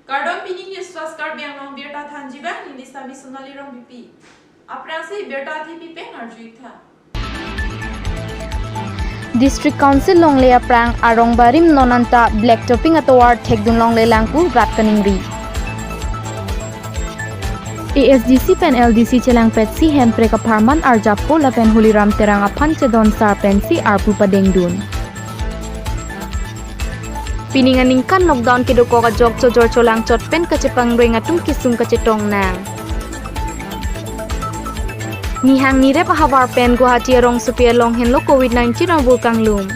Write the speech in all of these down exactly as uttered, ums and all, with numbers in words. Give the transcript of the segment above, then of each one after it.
Kardom, pini News Fast Karbi Anglong birta thanji abang, neli Sami Sonali Rongpipi. Aphrangsi birta athe pipen arju-ik tha. District Council longle aphrang arong barim non anta black topping atovar thekdun longlelang pu rat kaningri. A S D C pen L D C chelangpetsi Hemprek apharman arjappo lapen Holiram Terang aphan chedon sar pensi arpu padengdun. Pining aningkan lockdown kedokok ajok chojor cholangchot pen kachepangreng atum kesung kachetong nang. Nihang nirep ahavar pen Guwahati arongsopi along henlo Covid nineteen avur kanglum.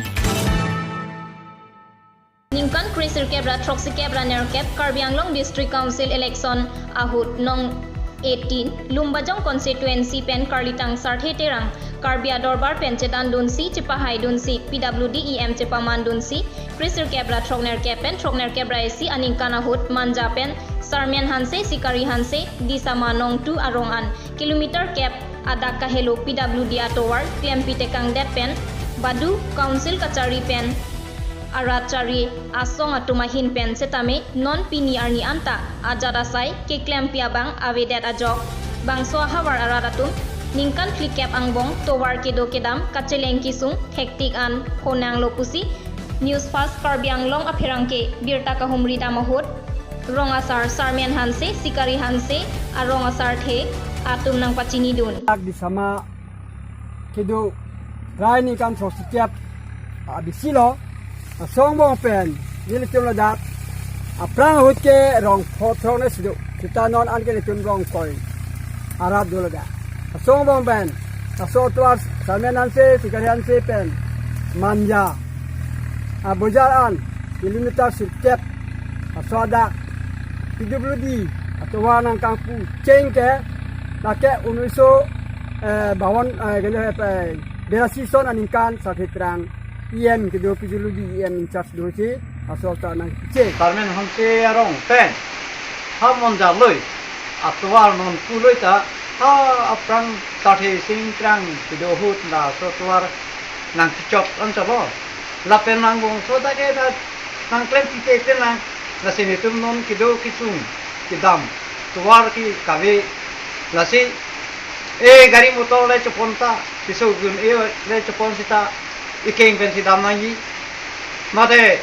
Ningkan kresirkep ra throksikep ra nerkep Karbi Anglong District Council election ahut nong eighteen Lumbajong constituency pen Karlitang Sarthe Terang, Karbi Adorbar pen chetandunsi chepahaidunsi P W D E M chepamandunsi kresirkep ra throknerkep pen throknerkep ra isi aningkan ahut Manja pen Sarmen Hanse, Sikari Hanse, Disama nong two arong an kilometer kep adak kahelo P W D atovar klempi tekangdet pen badu Council kachari pen arat chari asong atum ahin pen setame non pini arni anta ajat asai keklempi abang avedet ajok bangso ahavar arat atum ningkan phlikep angbong tovar kedo kedam kacheleng kesung thektik an phonanglo pusi News Fast Karbi Anglong apherangke birta kahumri dam ahut rong asar Sarmen Hanse, Sikari Hanse arong asarthe atum nangpachinidun. Dak Disama kedo rai ningkan throksikep abisi lo, asong angbong pen nelitum ladak aphrang ahut ke rong pho throk ne sido, seta non anke nelitum rong koi arat do ladak. Asong angbong pen, laso atovar Sarmen Hanse, Sikari Hanse pen Manja abojar an kilometer sirkep laso adak P W D atovar nangkangpu cheng ke lake unniso, eh, bawan, eh, kene, eh, berasi son aningkan Sarthe Terang E M kedo P W D E M in charge dosi laso ta nangcheng. Sarmen Hanse arong pen ha Manja loi atovar non pu loi ta ha aphrang Sarthe Sing Terang kedo ahut laso atovar nangkechok anchot lo. Lapen angbongso ta ke ta nangklem pite te nang, lasi nelitum non kedo kesung kedam tovar ke kave, lasi e gari motor le chepon ta, piso gun e le chepon seta ikeng pensi dam nangji. Mate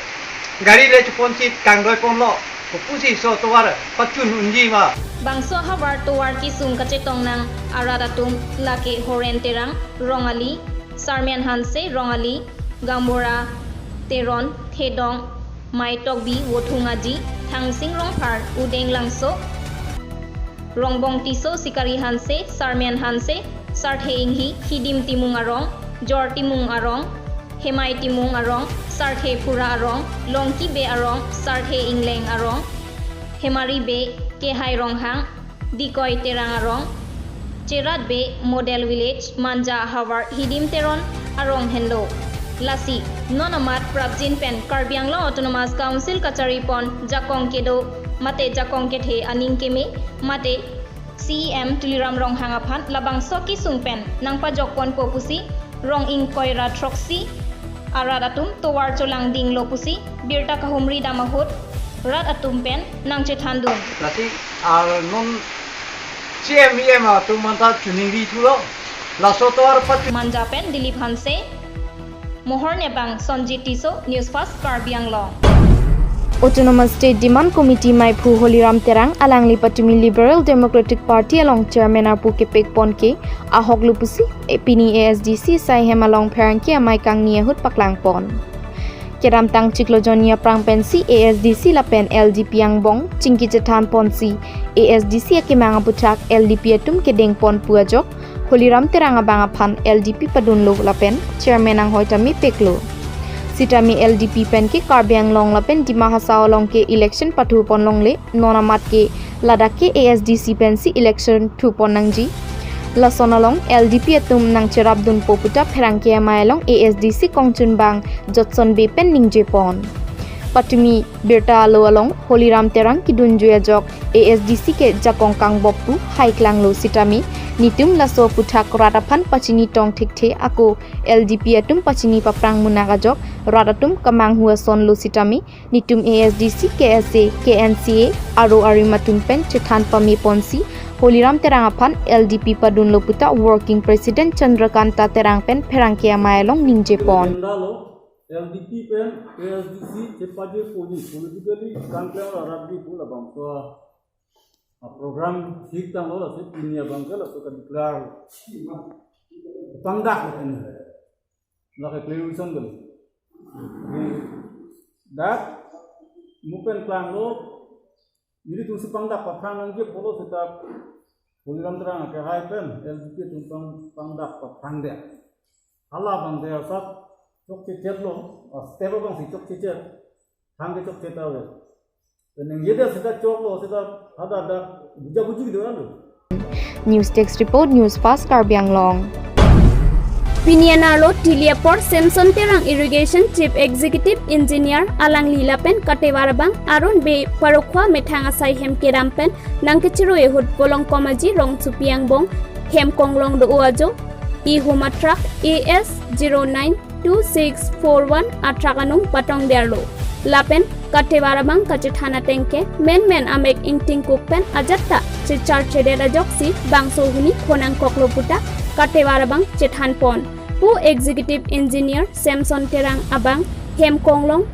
gari le chepon si kangdoi ponlo, kopusi laso tovar pachun unji ma. Bangso ahavar tovar kesung kachetong nang arat atum lake Horen Terang, Rongali, Sarmen Hanse, Rongali, Gambora Teron, Thedong, Mai Tokbi, Vothung Aji, Thangsing Rongphar, Udeng Langso, Rongbong Tisso, Sikari Hanse, Sarmen Hanse, Sarthe Inghi, Hidim Timung Arong, Jor Timung Arong, Hemai Timung Arong, Sarthe Phura Arong, Longki Bey Arong, Sarthe Ingleng Arong, Hemari Bey, Kehai Ronghang, Dikoi Terang Arong, Cherat Bey, Model Village, Manja ahavar Hidim Teron Arong henlo. Lasi non amat prapjin pen Karbi Anglong Autonomous Council kachari pon jakong kedo mate jakong kethe aning keme mate C E M Tuliram Ronghang aphan labangso kesung pen nangpajok ponpo pusi rong ingkoi ra throksi arat atum tovar cholangdinglo pusi birta kahumri dam ahut rat atum pen nangchethandun. Lasi ar non C E M E M atum anta choningri thulo. Laso tovar pachun. Manja pen Dilip Hanse, Mohor Nepang, Sonjit Tisso, News Fast Karbi Anglong. Autonomous State Demand Committee maiphu Holiram Terang alangli patumi Liberal Democratic Party along chairman arpu kepek pon ke ahok lo pusi, eh, pini A S D C Saihem along pherangke amei kangni ahut paklang pon. Kedamtang chiklo jonni aphrang pensi A S D C lapen L D P angbong chingki chethan ponsi A S D C akemang aputhak L D P atum kedeng pon pu ajok Holiram Terang abang aphan L D P padunlo lapen chairman anghoi tame peklo. Sitame L D P pen ke Karbi Anglong lapen Dima Hasao along ke election pathu pon longle, non amat ke ladak ke A S D C pensi election thu pon nangji. Lason along L D P atum nangcherap dunpo puta pherangke amei along A S D C kongchunbang Jotson Bey pen ningje pon. Patumi birta alo along Holiram Terang kedunjui ajok A S D C ke jakong kangbop pu haiklanglo sitame, netum laso aputhak rat aphan pachini tong thekthe ako L D P atum pachini paprang munak ajok rat atum kemanghu asonlo sitame, netum A S D C, K S A, K N C A aro arim atum pen chethan pame ponsi Holiram Terang aphan L D P padunlo puta Working President Chandrakanta Terang pen pherangke amei along ningjepon. Agenda lo, L D P pen A S D C chepaje poni politically kangklem ra rap di pu labangso a program thik tanglo, lasi pini abang ke laso ka-declare pangdak lo ini. Lake clarification kali. Di dak mupen klanglo, nelitum si pangdak paphrang nangji pulo seta Holiram Terang ke hai pen L D P atum pang, pangdak paphrang de. Hala abang de asap chokchechet lo, ah, step abang si chokchechet, thang ke chokchet ave. Penang yeda seta choklo, seta hada dak buja buji gitu kan lo. News Desk Report, News Fast Karbi Anglong. Pini anerlo Tili apor Samson Terang, Irrigation Chief Executive Engineer, alangli lapen Katevar abang Arun Bey Parokhowa methang asai hem kedam pen nangkechiroi ahut Volongkom Aji rongsopi angbong hem konglong do-o ajo ihum a-truck A S zero nine two six four one a-truck anung patongderlo. Lapen Katevar abang kachethan ateng ke menmen amek ingtingkuk pen ajat ta checharchedet ajoksi bangso hini khonangkoklo puta Katevar abang chethanpon pu Executive Engineer Samson Terang abang hem konglong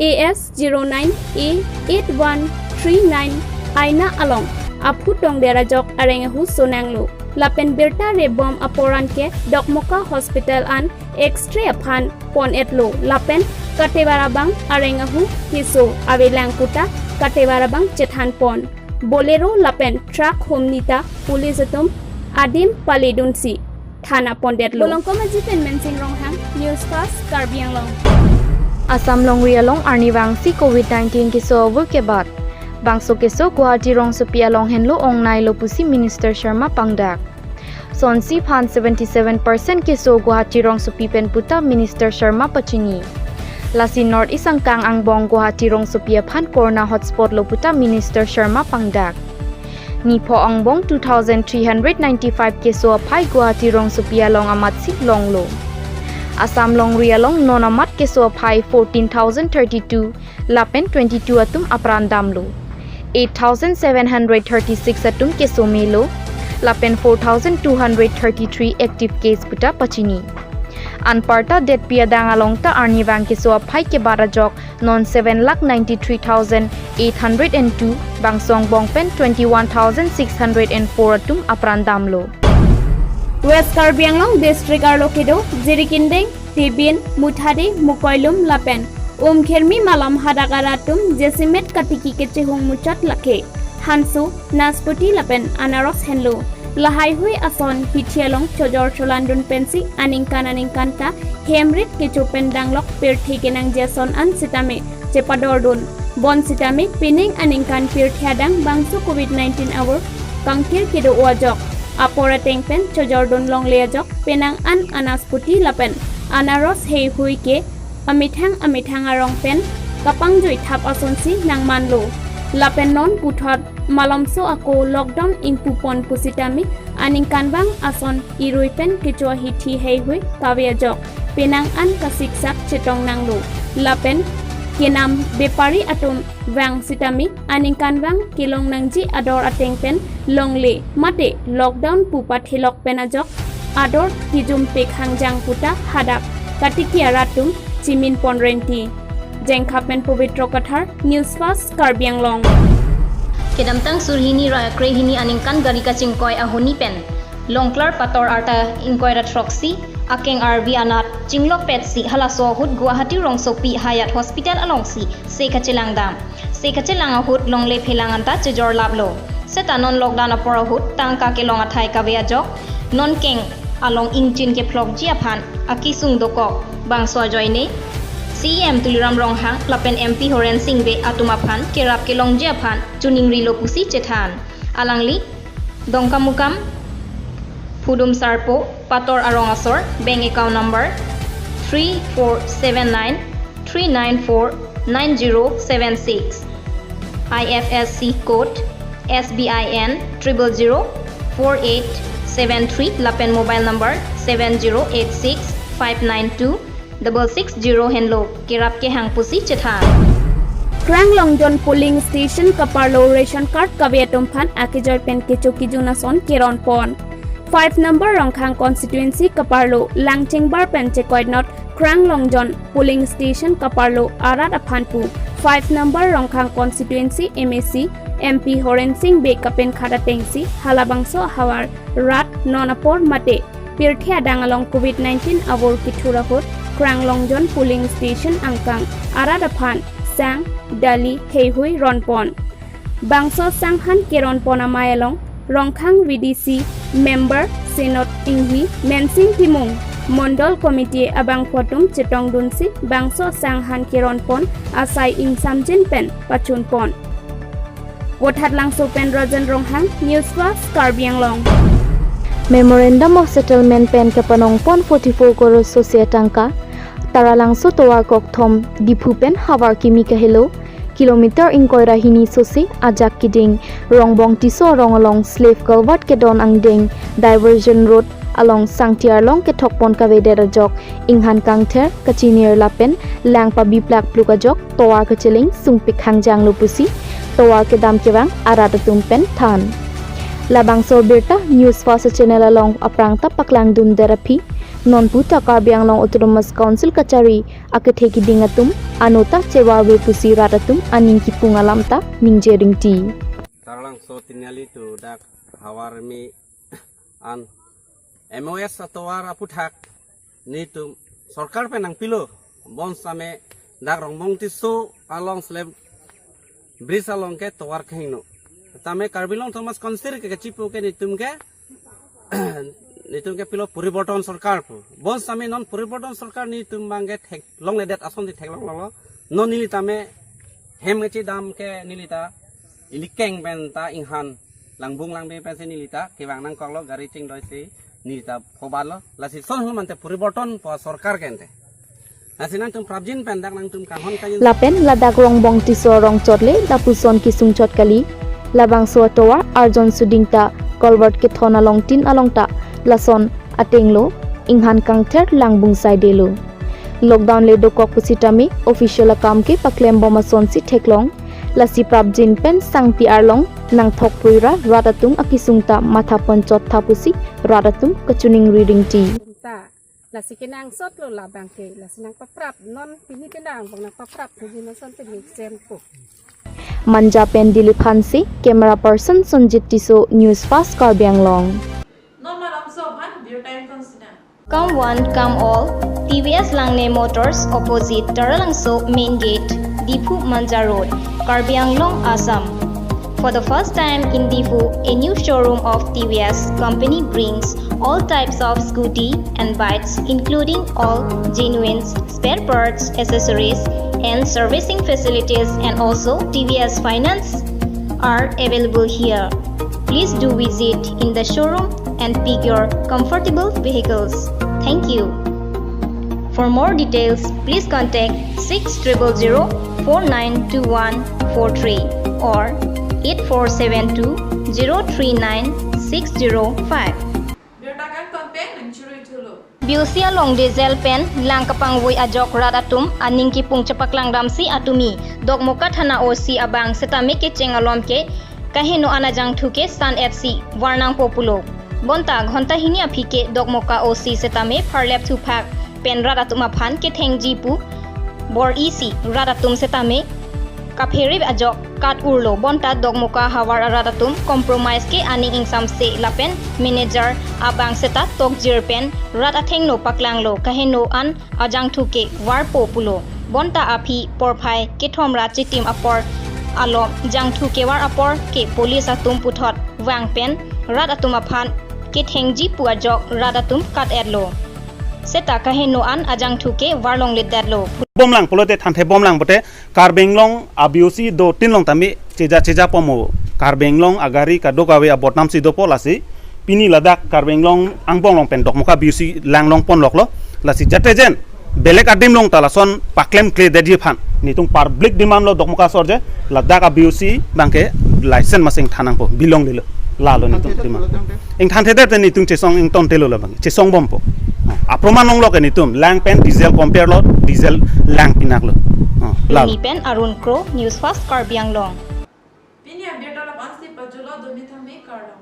A S zero nine A eight one three nine aina along aphu tongder ajok areng ahu sonanglo. Lapen birta rebom apor anke Dokmoka Hospital an X-ray aphan pon-etlo. Lapen Katevar abang areng ahu keso avelang puta Katevar abang chethanpon. Bolero lapen truck humni ta police atum adim paledunsi thana pondetlo. Volongkom Aji pen Mensing Ronghang, News Fast Karbi Anglong. Assam longri along arnivangsi Covid nineteen keso avur kebat. Bangso keso Guwahati rongsopi along henlo ongnailo pusi Minister Sharma pangdak. Sonsi aphan seventy seven percent keso Guwahati rongsopi pen puta Minister Sharma pachini. Lasi North East angkang angbong Guwahati rongsopi aphan corona hotspot lo puta Minister Sharma pangdak. Nipho angbong two thousand three hundred ninety-five keso aphai Guwahati rongsopi along amatsi longlo. Assam longri along non amat keso aphai fourteen thousand thirty-two lapen twenty-two atum apran damlo. Eight thousand seven hundred thirty-six atum keso melo, lapen four thousand two hundred thirty-three active case puta pachini. Anparta detpi adang along ta arnivang keso aphai kebat ajok non seven lakh ninety-three thousand eight hundred and two, bangso angbong pen twenty-one thousand six hundred and four atum apran damlo. West Karbi Anglong District arlo kedo Jirikindeng, Tibin, Muthade, Mukoilum lapen Umkhermi malom hadak arat atum jasemet katiki kechehung muchot lake hanso, naspati lapen anaros henlo. Lahaihui ason hithi along chojor cholandun pensi aningkan aningkan ta hemrit kecho pen danglok pirthe kenangji ason an sitame chepadordun. Bonsitame pining aningkan pirthe adang bangso Covid nineteen avur kangkir kedo-o ajok apor ateng pen chojordun longle ajok penang an anaspati lapen anaros heihui ke amethang amethang arong pen kapangjui thap asonsi nangmanlo. Lapen non puthot malomso ako lockdown ingpupon pusitame aningkanvang ason irui pen kecho ahithi heihui kave ajok penang an kasiksak chetong nanglo. Lapen kenam bepari atum vang sitame aningkanvang kelong nangji ador ateng pen longle mate lockdown pu pathelok pen ajok ador kijum pik hangjang puta hadak katiki arat atum chiminpon renti. Jengkha pen Pavitra Kathar, News Fast Karbi Anglong. Kedamtang surhini ra krehini aningkan gari kachingkoi ahuni pen Longklar Pator arta ingkoi ra throksi akeng arvi anat chinglokpetsi halaso ahut Guwahati rongsopi Hayat Hospital alongsi se kachelang dam. Se kachelang ahut longle phelang anta chejor laplo. Seta non lockdown apor ahut tangka kelong athai kave ajok non keng along ingchin keplokji aphan akesung dokok. Bangso ajoine C E M Tuliram Ronghang lapen M P Horen Sing Bey atum aphan kerap kelongji aphan chuningrilo pusi chethan. Alangli Dongkamukam, Phudum Sarpo, Pator arong asor, bank account number three four seven nine three nine four nine zero seven six, I F S C code S B I N triple zero four eight seven three lapen mobile number seven zero eight six five nine two double six zero henlo kerap kehang pusi chethan. Kranglongjon polling station kaparlo ration card kave atum aphan akejoi pen kecho kejun ason keron pon. Five number Rongkhang constituency kaparlo Langchengbar pen chekoinot Kranglongjon polling station kaparlo arat aphan pu five number Rongkhang constituency M A C M P Horen Sing Bey kapenkhat atengsi halabangso ahavar rat non apor mate pirthe adang along covid nineteen avur kethur ahut Kranglongjon polling station angkang arat aphan sang, dali, heihui ron pon. Bangso sanghan keron pon amei along Rongkhang V D C member Senot Inghi, Mensing Timung, Mondol Committee abangphu atum chetongdunsi bangso sanghan keron pon asai ingsamjin pen pachun pon. Vothatlangso pen Rajan Ronghang, News Fast, Karbi Anglong. Memorandum of Settlement pen kepanong pon forty-four crore sose atangka, Taralangso tovar kokthom Diphu pen havar kimi kahelo, kilometer ingkoi ra hini sose ajak kiding, Rongbong Tisso arong along slab culvert kedon angdeng, diversion road along Sangti arlong kethok pon kavedet ajok, inghan kangther, kachinir lapen lang pabiplak pluk ajok, tovar kacheleng sungpik hangjanglo pusi tovar kedam kevang arat atum pen than. Labangso abirta News Fast channel along aphrang ta paklangdundet aphi, nonpu ta Karbi Anglong Autonomous Council kachari akethe kiding atum anota chevarve pusi rat atum aning kipung alam ta ningje ringti. Taralangso Tiniali to dak havar kimi an M O S atovar aphuthak netum sorkar pen nangpilo, bonsitame dak Rongbong Tisso along slab bridge along ke tovar kehingno. Tame Karbi Anglong Autonomous Council ke kachipu ke netum ke netum ke pilo poriborton sorkar pu. Bonsitame non poriborton sorkar netum abang ke theklongledet asonsi theklonglelo. Non neli tame hem kachedam ke neli ta ili keng pen ta inghan langbung langbe pensi neli ta kevang nangkoklo, gari chingdoisi neli ta phobatlo. Lasi son hum ante poriborton pu sorkar ke ante. Lasi nangtum prapjin pen dak nangtum kanghon kangjin. Lapen ladak Rongbong Tisso arong chotle lapuson kesung chot kali. Labangso atovar arjon suding ta culvert kethon along tin along ta lason atenglo, inghan kangther langbung saidelo. Lockdown le dokok pusitame official akam ke paklem bom asonsi theklong. Lasi prapjin pen Sangti arlong nangthok pui ra rat atum akesung ta matha pon chot tha pusi rat atum kachiningri ringti. Ta, lasi kenangsotlo labang ke, lasi nangpaprap, non pini penang bang nangpaprap kejun ason pen hiksempo. Manja pen Dilip Hanse, camera person Sonjit Tisso, News Fast Karbi Anglong. Non malomso aphan birta ingkon sinang. Come one, come all. T V S Langne Motors, opposite Taralangso Main Gate, Diphu Manja Road, Karbi Anglong, Assam. For the first time in Diphu, a new showroom of T V S company brings all types of scooty and bikes, including all genuine spare parts, accessories, and servicing facilities, and also T V S finance are available here. Please do visit in the showroom and pick your comfortable vehicles. Thank you. For more details, please contact six triple zero four nine two one four three or eight four seven two zero three nine six zero five. Birta kangton pen nangchirui thulo. B O C along diesel pen lang kapangvoi ajok rat atum aning kipung chepaklangdam si atumi Dokmoka Thana O C abang setame kecheng alom ke kaheno an ajangthu ke san etsi var nangpo pulo. Bonta ghonta hini aphi ke Dokmoka O C setame pharlep thuphak pen rat atum aphan kethengji pu bor-isi rat atum setame kaphere ajok kat urlo. Bonta Dokmoka havar arat atum compromise ke aning ingsamse lapen manager abang seta tokjir pen rat athengno paklanglo, kaheno an ajangthu ke varpo pulo. Bonta aphi porphai kethom ra chitim apor alom jangthu kevar apor ke police atum puthot vang pen rat atum aphan kethengji pu ajok rat atum kat-etlo. Seta kaheno an ajangthu ke varlongledetlo. Bomlang pulote thanthe bomlang pote Karbi Anglong a B O C do tin along tame cheja cheja pomo. Karbi Anglong agari kadokave abodnam si dopo lasi pini ladak Karbi Anglong angbong along pen Dokmoka B O C langlong ponloklo. Lasi jate jen belek adim along ta lason paklem kledetji aphan Netum public demand lo Dokmoka asor je, ladak a-B O C abangke license masi ingthan nangpo, belong lilo. Lalo netum demand. Ingthanthedet te netum chesong ingtontelo labang, chesong bompo. Oh, aproman longlo ke netum, lang pen diesel compare lo, diesel lang pinaklo. Oh, lalo. Pini pen Arun Kro, News Fast Karbi Anglong. Pini abirta lapu-ansi pajutlo, dome thame kardom.